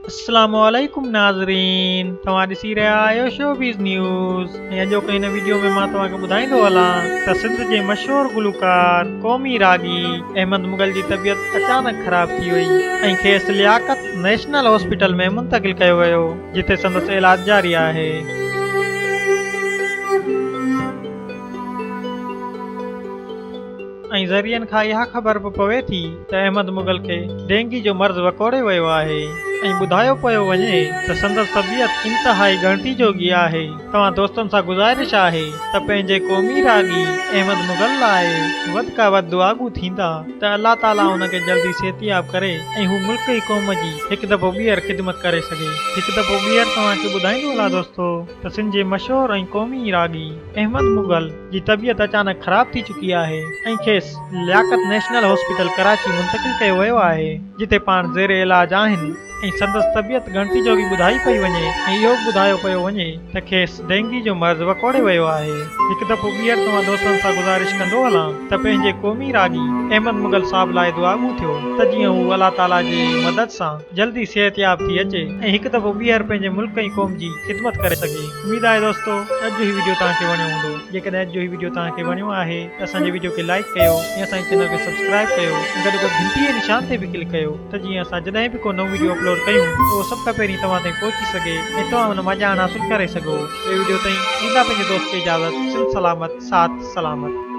اسلام عليڪم ناظرين توهان ڏسي رهيا آهيو شوبيز نيوز ۽ اڄوڪي هن ويڊيو ۾ مان توهان کي ٻڌائيندو هلان ته سنڌ جي مشهور گلوڪار قومي راڳي احمد مغل جي طبيعت اچانڪ خراب ٿي وئي ۽ کيس لياقت نيشنل هاسپيٽل ۾ منتقل ڪيو ويو جتي سندس علاج جاري آهي. ۽ ذريعن کان اها خبر به پوي ٿي ته احمد مغل کي ڊينگي جو مرض وڪوڙي ويو آهي ۽ ٻڌايو پيو وڃي ته سندس طبيعت انتهائي ڳڻتي جوڳي آهي. توهان دوستن سان گذارش آهي ته پنهنجي قومي راڳي احمد مغل لاء وڌ کان وڌ دعاگو ٿيندا ته الله تعالي ان کي جلدي صحتياب ڪري ۽ هو ملڪ ۽ قوم جي هڪ دفعو ٻيهر خدمت ڪري سگهي. هڪ دفعو ٻيهر توهان کي ٻڌائيندو هلان دوستو ته سنڌ جي مشهور ۽ قومي راڳي احمد مغل جي طبيعت اچانڪ خراب ٿي چڪي آهي ۽ کيس لياقت نيشنل هاسپيٽل ڪراچي منتقل ڪيو ويو آهي جتي پاڻ زير علاج آهن ۽ سندس طبيعت ڳڻتي جوڳي ٻڌائي پئي وڃي ۽ اهو به ٻڌايو پيو وڃي ته کيس ڊينگي جو مرض وڪوڙي ويو آهي. هڪ دفعو ٻيهر توهان دوستن سان گذارش ڪندو هلان ته پنهنجي قومي راڳي احمد مغل صاحب لاء دعاگو ٿيو ته جيئن هو الله تعالي جي مدد سان جلدي صحتياب ٿي اچي ۽ هڪ دفعو ٻيهر پنهنجي ملڪ ۽ قوم جي خدمت ڪري سگهي. اميد آهي دوستو اڄ جو هي وڊيو توهان کي وڻيو هوندو جيڪڏهن اڄ جو هي وڊيو توهان کي وڻيو آهي ته اسان جي وڊيو کي لائيڪ ڪيو ۽ اسان جي چينل کي سبسڪرائيب ڪيو ۽ گڏو گڏ گهنٽي جي نشان تي به ڪلڪ ڪيو ته جيئن اسان جڏهن به ڪو نئون وڊيو اپلوڊ ڪيون ته اهو سڀ کان پهرين توهان تائين پهچي سگهي ۽ توهان ان مان ڄاڻ حاصل ڪري سگهو. ٻئي وڊيو تائين ڏيندا پنهنجي دوست کي اجازت سنڌ سلامت ساٿ سلامت.